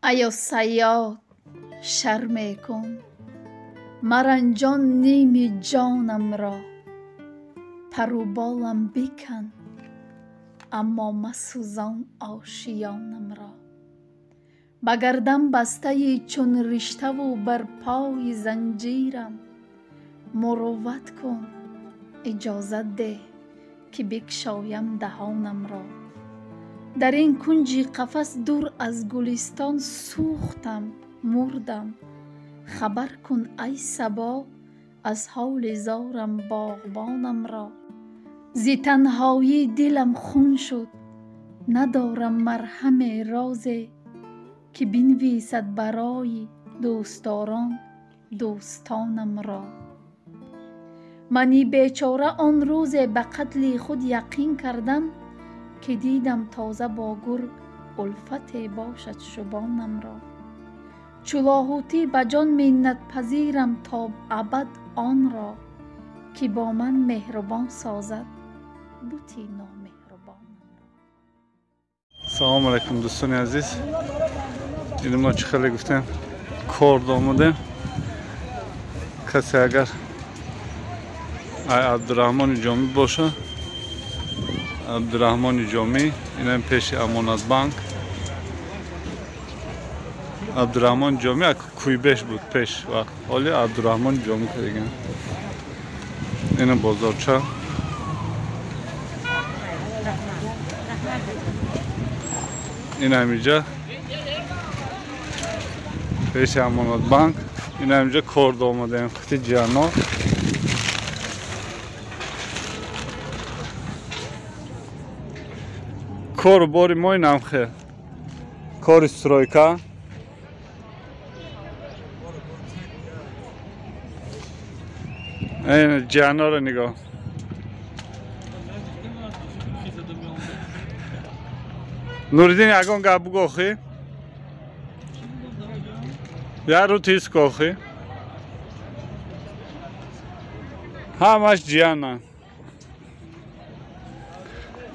Ая сайёд шар мекун, маранҷон ними ҷонамро, пару болам бикан, аммо масӯзон ошиёнамро. Ба гардан бастаи чун риштаву бар пои занҷирам, мурувват кун, иҷозат деҳ, ки бикшоям даҳонамро. Дар ин кунҷи қафас дур аз гулистон сӯхтам, мурдам. Хабар кун, ай сабо, аз ҳоли зорам боғбонамро. Зи танҳоӣ дилам хун шуд, надорам марҳаме розе, ки бинависад барои дӯстдорон дӯстонамро. Мани бечора он рӯзе ба қатли худ яқин кардам, ки дидам тоза бо гург улфате бошад шубонамро. Чу лоҳутӣ ба ҷон миннатпазирам то абад онро, ки бо ман меҳрубон созад бути номеҳрубонамро. Салому алайкум, дӯстони азиз. Ин мо чӣ хеле гуфтем, корд омадем. Касе агар ай Абдураҳмони Ҷомӣ боша, Абдураҳмони Ҷомӣ, инам пеши Амонатбанк. Абдураҳмон Ҷомӣ як куйбеш буд пеш вақт. Ҳоли Абдураҳмон Ҷомӣ кардиган. Ина бозорча. Ин ҳамиҷа пеши Амонатбанк. Ин ҳамиҷа корд омадаем, хати ҷиано. Кору бори мо инам хел. Кори стройка. Ин ҷианоро нигоҳ. Нуриддин, ягон гап бугӯ охи? Як рӯ тиз ку охи. Ҳамаш ҷиана.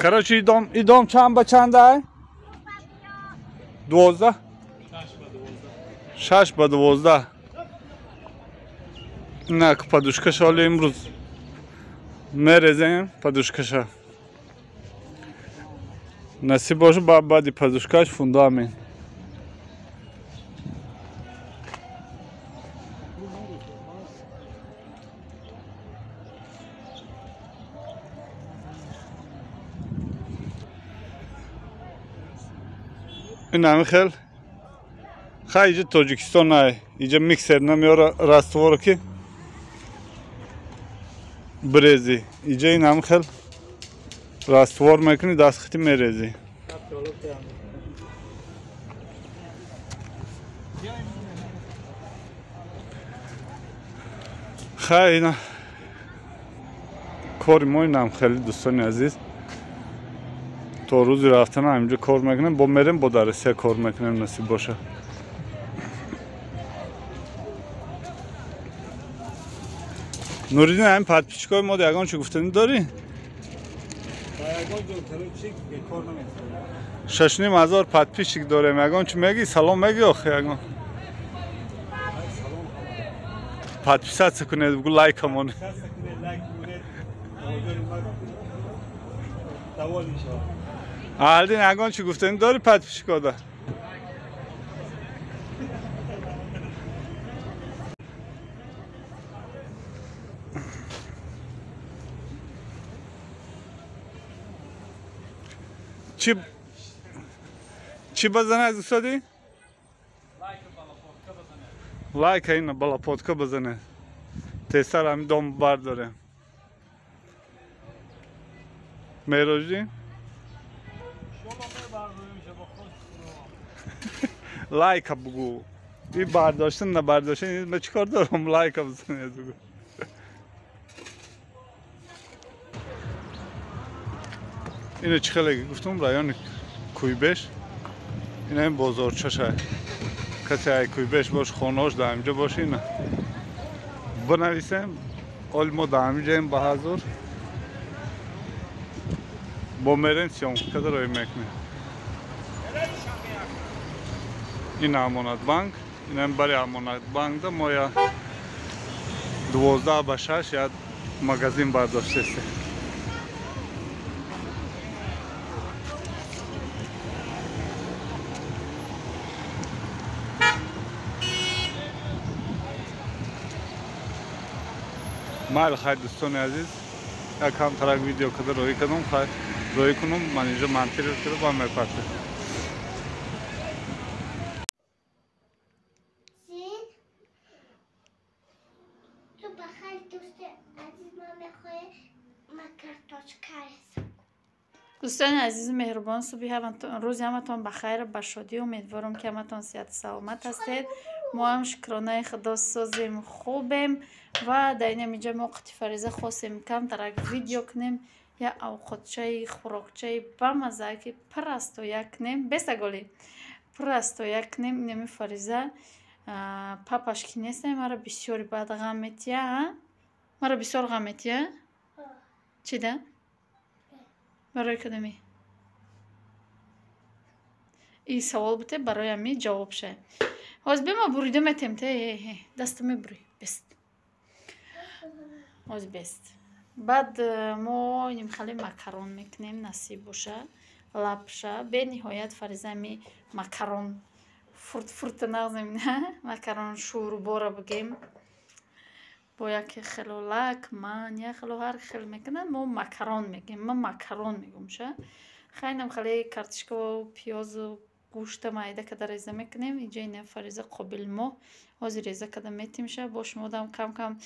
Короче, идом чанд ба чанд ай? 12? 6 ба 12. На, подушкаша ҳоли имрӯз мерезем подушкаша. Насиб боша, баъди подушкаш фундамент. Ин ҳами хел. Хай, иҷа Тоҷикистон ай. Иҷа миксер намеёра растворо ки бирезӣ. Иҷа ин ҳами хел раствор мекунӣ, дастхити мерезӣ. Хай, ина кори мо инам хеле, дӯстони азиз. То рӯзи рафтана ҳаминҷо кор мекунем, бо мерем, бо дар Россия кор мекунем, насиб боша. Нуриддин, ҳамин подписчикои мо ягон чӣ гуфтанӣ дорӣ? 6,5 ҳазор подписчик дорем, ягон чӣ мегӣ? Салом мегӣ охи ягон? Подписаться кунед, бугу, лайка монед. Алдин, ягон чӣ гуфтанӣ дорӣ подписчикода? Чӣ базане, устоди? Лайка ина балапотка базане. Тезтар ҳамин дом бардорем. Мероҷдин? Лайка бугу. И бардоштан набардоштан ман чӣ кор дорам, лайка бизанед бугу. Ино чӣ хеле гуфтум, райони Куйбеш. Ина ин бозорчаша. Касе ай Куйбеш бош, хонаош дар ҳаминҷо боша, ина бинависем. Оли мо дар ҳаминҷоем ба ҳазур. Бо мерем съёмка када роӣ мекунем. Ин Амонатбанк, инам бари Амонатбанк да мо я 12 ба 6 я магазин бардоштесте. Майли, хайр, дӯстони азиз, якам тарак видео када роҳӣ кардам, хайр, роҳӣ кунам, ман инҷо монтировать карда ба мепартем. Дӯстони азизу меҳрубон, субҳи рӯзи ҳаматон ба хайр, ба шодӣ. Умедворам, ки ҳаматон сиҳату саломат ҳастед. Мо ҳам, шукронаи худо, созем, хубем. Ва дар инам инҷа мо қити Фариза хостем камтарак видео кунем, я авқотчаи, хӯрокчаи бамазза, ки пур асту як кунем, бесаголӣ пур асту як кунем. Инами Фариза, папаш ки нестем, мара бисёри баъд ғам метия, мара бисёр ғам метия. Чӣ да? Барои кадами и савол буте, барои ами ҷавоб ша. Ҳоз бема бурида метем, те даста мебурӣ, бест, ҳоз бест. Баъд мо нимхали макарон мекунем, насиб боша, лапша. Бениҳоят Фариза ами макарон фурт фурта нағзем, макарон шӯрбора бигем, бо яке хело лак ман як хело ҳар хел мекунанд, мо макарон мегем, ман макарон мегӯм ша. Хайнам хеле картишкаву пиёзу гӯшта майда када реза мекунем. Инҷа ина Фариза қобилмо ҳозир реза када метим ша. Бо шумодам кам кам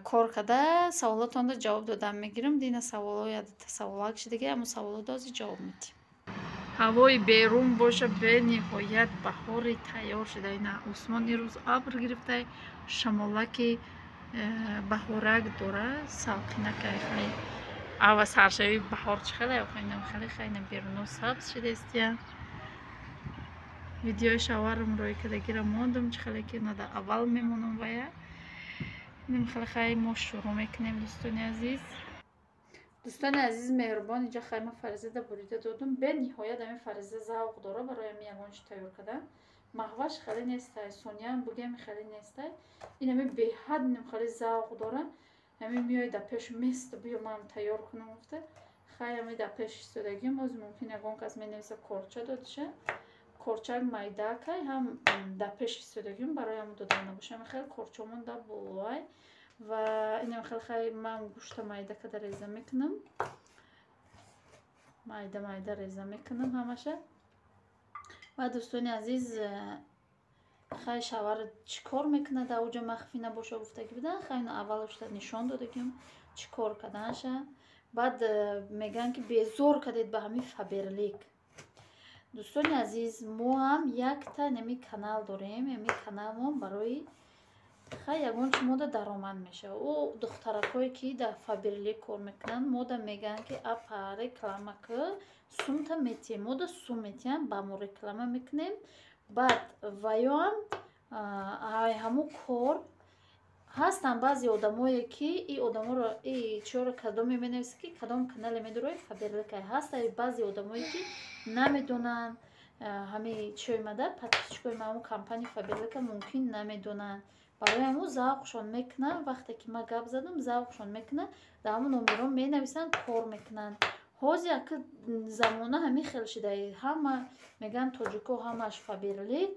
кор када саволотонро ҷавоб додам мегирам. Дина саволо саволак шидаги, ҳамон саволото ҳозир ҷавоб медиҳем. Ҳавои берун боша бениҳоят баҳори тайёр шуда. Ина осмон ирӯз абр гирифтай, шамолаки баҳорак дора, салқинакай хеле. Ава саршавии баҳор чӣ хеле, инам хеле. Хайна беруно сабз шидаистия. Видеои шаварам рӯи кардагира мондум, чӣ хеле ки нада аввал мемонам вая. Инам хеле. Хай, мо шурӯъ мекунем, дӯстони азиз. Дӯстони азиз меҳрубон, инҷа хайма Фаризада бурида додум. Бениҳоят ами Фариза завқ дора барои ами ягон чи тайёр кардан. Маҳваш хеле нестай, сониям бугем хеле нестай. Инами беҳад инам хеле завқ дора. Ами меои дар пеш места, биё ман тайёр кунам гуфта. Хай, ами дар пеш истодагим. Ҳозир мумкин ягон кас менависа, корча додиша, корчак майдакай ҳам дар пеш истодагим, барои ҳам додан набоша. Ами хеле корчомон да болоай. Ва инам хеле. Хай, ман гӯшта майда када реза мекунам, майда майда реза мекунам ҳамаша. Ва дӯстони азиз, хай, шавар чӣ кор мекунад дар оҷа, махфӣ набоша гуфтагӣ будан. Хай, аввал шуда нишон додагим чӣ кор карданша. Баъд мегӯянд, ки безор кардед ба ҳамин Фаберлик. Дӯстони азиз, мо ҳам якта нами канал дорем. Ами каналмон барои хай ягон чи мода даромад мешавад. Ӯ духтаракҳое, ки дар Фаберлик кор мекунанд, мода мегӯянд, ки апа, реклама ки, сумта метиҳем. Мода сум метиҳам, ба мо реклама мекунем. Баъд ваёам ҳамун кор ҳастанд. Баъзе одамое, ки и одаморо и чиёро кадоме менависад, ки кадом канале медорои Фаберликай ҳаст. Баъзе одамое, ки намедонанд ҳамин чиёи мада, подписчикои ма, ҳамун компания Фаберлика мумкин намедонанд. Барои ҳамун завқшон мекунанд. Вақте ки ман гап задам, завқшон мекунанд, дар ҳамун номерҳо менависанд, кор мекунанд. Ҳозир ака замона ҳамин хел шуда, ҳама мегӯянд, тоҷико ҳамаш Фаберлик.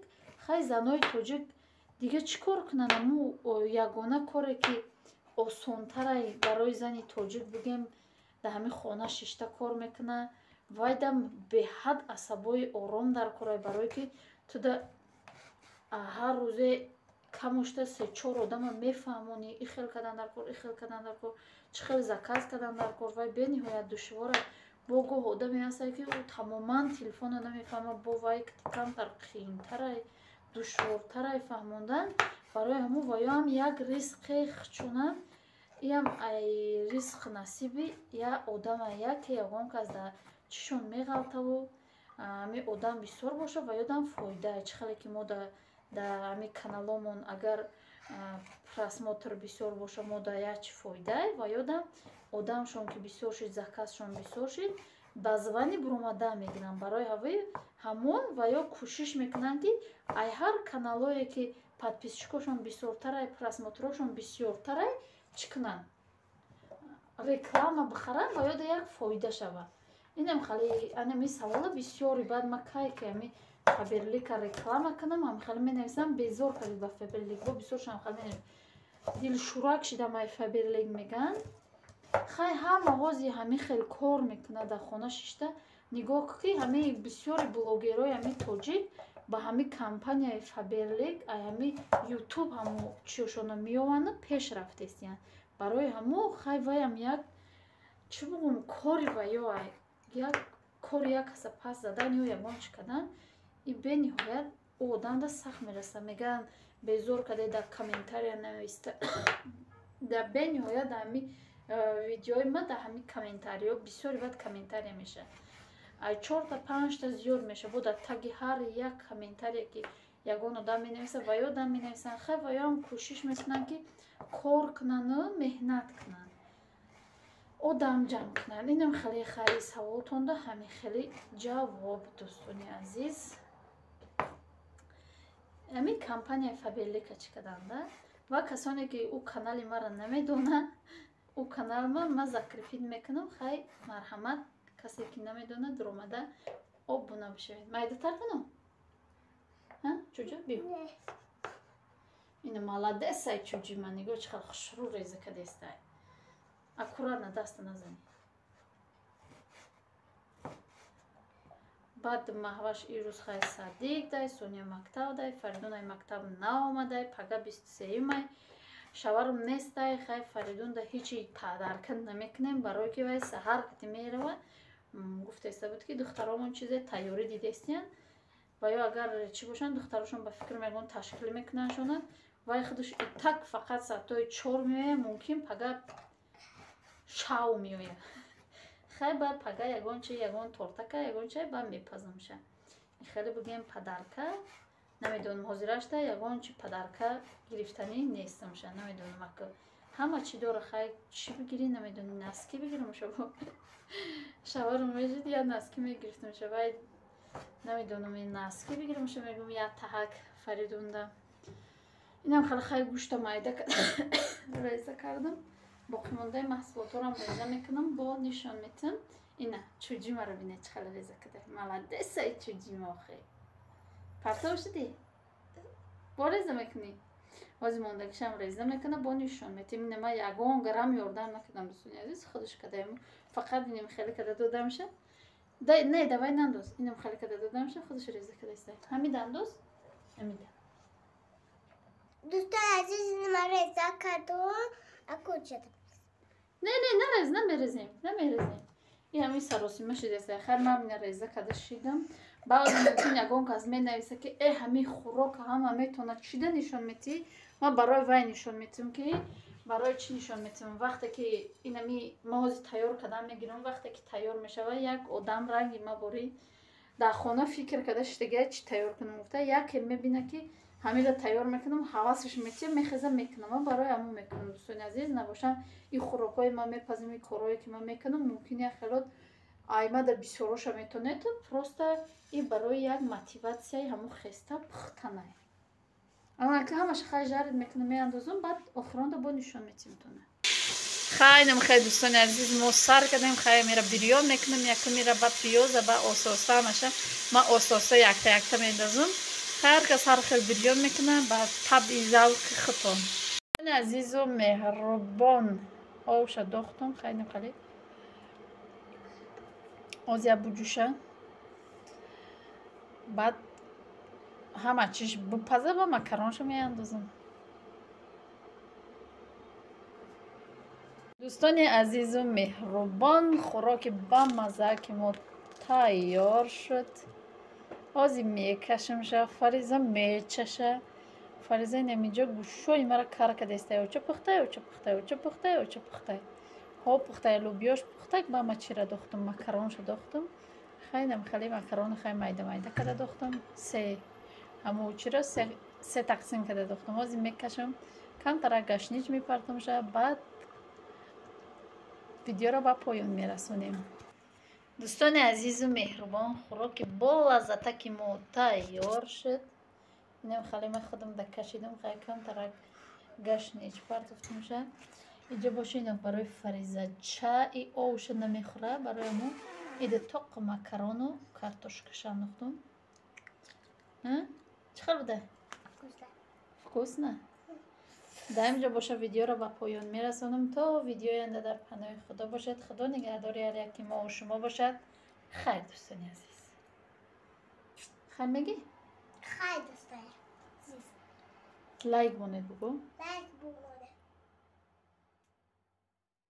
Хай, занои тоҷик дига чӣ кор кунанд? Аму ягона коре, ки осонтарай барои зани тоҷик бигем, дар ҳамин хона шишта кор мекунад. Вайдам беҳад асабои ором дар корай, барое ки туда ҳар рӯзе камошта се-чор одама мефаҳмонӣ, и хел кардан дар кор, и хел кардан дар кор, чӣ хел заказ кардан дар кор. Вай бениҳоят душвора. Бо гоҳ одаме ҳастае, ки ӯ тамоман телефонро намефаҳмад, бо вай камтар қиинтарай, душвортарай фаҳмондан. Барои ҳамун ваёам як ризқе хчунам, иам ай ризқ насиби я одама, яке ягон кас дар чишон меғалтаву ами одам бисёр боша, ва ёдам фоида. Чӣ хеле ки мо дар ами каналомон агар просмотр бисёр боша, мо дар як чи фоида, ва ёдам одамшон ки бисёр шид, заказшон бисёр шид. Ба звани буромада мегиранд. Барои ҳавои ҳамон ва ё кӯшиш мекунанд, ки ай ҳар каналое, ки подписчикошон бисёртарай, просмотрошон бисёртарай, чӣ кунанд? Реклама бихаранд ва ё да як фоида шавад. Инам хали анами савола бисёри. Баъд ма кай ки ами Фаберлика реклама кунам, ам хали менависам: «Безор кардед ба Фаберлик». Бо бисёршам хали менависам: «Дилшӯрак шидам ай Фаберлик», мегӯянд. Хай, ҳама ҳози ҳамин хел кор мекунад дар хона шишта. Нигоҳ ки ҳамаи бисёри блогерҳои ҳамин тоҷик ба ҳамин компанияи Фаберлик, ай ҳамин Ютуб ҳамо чиёшона меёванду пеш рафтестиянд. Барои ҳамо хай ваям як, чӣ бугум, кори ваё ай як кори як каса пас задан ё ягон чӣ кардан, и бениҳоят ӯ одамда сахт мерасад. Мегӯянд: «Безор карде», дар комментария нависта. Дар бениҳоят дар ҳамин видеои ма, дар ҳамин комментариҳо бисёри баъд комментария мешавад, ай чорта панҷта зиёд мешавад. Бо дар таги ҳар як комментарие, ки ягон одам менависад, ва ё одам менависанд. Хай, ва ёам кӯшиш мекунанд, ки кор кунану меҳнат кунанд, одам ҷамъ кунанд. Инам хеле хайри саволтонда ҳамин хеле ҷавоб, дӯстони азиз. Ҳамин компанияи Фаберлика чӣ карданда ва касоне, ки ӯ канали маро намедонанд, ӯ каналма ма закрепить мекунам. Хай, марҳамат, касе ки намедонад, дуромада обуна бишавед. Майдатар кунам, чуҷа биё. Ина молодец ай чуҷи ман, нигоҳ, чӣ хел хушрӯ реза кадестай. Аккуратно, даста назанӣ. Баъд Маҳваш ирӯз хай садик дай, Соня мактаб дай, Фаридун ай мактаб наомадай. Пага 23-май, шаварам нестай. Хай, Фаридунда ҳечи подарка намекунем, барое ки вай саҳар кати мерава. Гуфтаиста буд, ки духтаромон чизе тайёрӣ дидестиянд ва ё агар чӣ бошанд, духтарошон ба фикр мегон ташкил мекунандшонад. Вай худаш итак фақат соатҳои 4 меояд, мумкин пага шав меояд. Хай, баъд пага ягон чи, ягон тортака, ягон чай баъд мепазамша. Хеле бигем, подарка намедонам, ҳозирашта ягон чи подарка гирифтанӣ нестамша, намедонам, ака ҳама чӣ дора. Хай, чӣ бигирӣ, намедонӣ. Носки бигирамша, шаварам мешид, я носки мегирифтамша. Вай намедонам, носки бигирамша, мегум, я таҳак Фаридунда. Инам хеле. Хай, гӯшта майда реза кардам, боқимондаи маҳсулоторам реза мекунам, бо нишон метиҳам. Ина чуҷи маро бинед, чӣ хеле реза када. Молодец ай чуҷи ма. Охе, партов шудӣ, бо реза мекунӣ. Ҳозир мондагишам реза мекуна, бо нишон метиҳем. Ина ма ягон грамм ёрдам накардам, дӯстони азиз, худаш кадаем. Фақат инам хеле када додамша. Не, давай нандоз. Инам хеле када додамша, худаш реза кадаиста. Ҳамида андоз, ҳамида. Дӯстони азиз, ма реза кардум, акуча. Не, не, нарез, намерезем, намерезем. И ҳамин саросима шидаста. Хайр, ман ина реза када шидам. Баъд мумкин ягон кас менависа, ки э, ҳамин хӯрока ҳама метавонад, чида нишон метиҳӣ? Ман барои вай нишон метиҳам, ки барои чӣ нишон метиҳам. Вақте ки инами ма ҳозир тайёр кардан мегирам, вақте ки тайёр мешавад, як одам ранги ма борӣ дар хона фикр карда шидагия, чӣ тайёр кунам гуфта, яке мебина, ки ҳаминро тайёр мекунам, ҳавасаш метиҳам, мехезам, мекунам. Ман барои ҳамон мекунам, дӯстони азиз. Набошам, ин хӯрокҳое ман мепазим, ин корҳое ки ман мекунам, мумкин як хелот аймада бисёроша метонед. Просто ин барои як мотиватсияи ҳамон хеста пухтанай. Ки ҳамаша хай жарить мекунам, меандозам, баъд охиронда бо нишон метиҳам. Хайнам хай, дӯстони азиз, мо сар кардем. Хай, мера бирён мекунам, якум мера, баъд пиёза, баъд ососта ҳамаша ман ососта якта якта меандозам. Ҳар кас ҳар хел бирён мекунад, ба табъи завқи худтон. Азизу меҳрубон, овша дохтум. Хайнам хали озия буҷӯша, баъд ҳама чиш бупаза, ба макаронша меандозам. Дӯстони азизу меҳрубон, хӯроки бамазза ки мо тайёр шуд. Ҳозир мекашамша, Фариза мечаша. Фариза инаминҷо гӯшои мара кар кадаиста: оча пухтай, оча пухтай, оча пухтай, оча пухтай. Ҳо, пухтай, лӯбиёш пухтак. Ба ма чира дохтум? Макаронша дохтум. Хайнам хеле макарони хай майда майда када дохтум, се ҳаму чиро се тақсим када дохтум. Ҳозир мекашам, камтара гашнич мепартамша, баъд видеоро ба поён мерасонем. Дӯстони азизу меҳрубон, хӯроки болаззатаки мо тайёр шуд. Инам хеле ман худам да кашидам, хай камтарак гашнич партофтумша. Иҷо боша, ино барои Фаризача и овша намехӯра, барои мо ида тоқ макарону картошкаша андохтум. Чӣ хел буда? Вкусно? Дар инҷо боша, видеоро ба поён мерасонам. То видеои оянда дар паноҳи Худо бошед. Худо нигаҳдори ҳар яки мову шумо бошад. Хайр, дӯстони азиз. Хайр мегӣ? Хайр, дӯстони азиз. Лайк монед, бугӯ. Лайк бумон.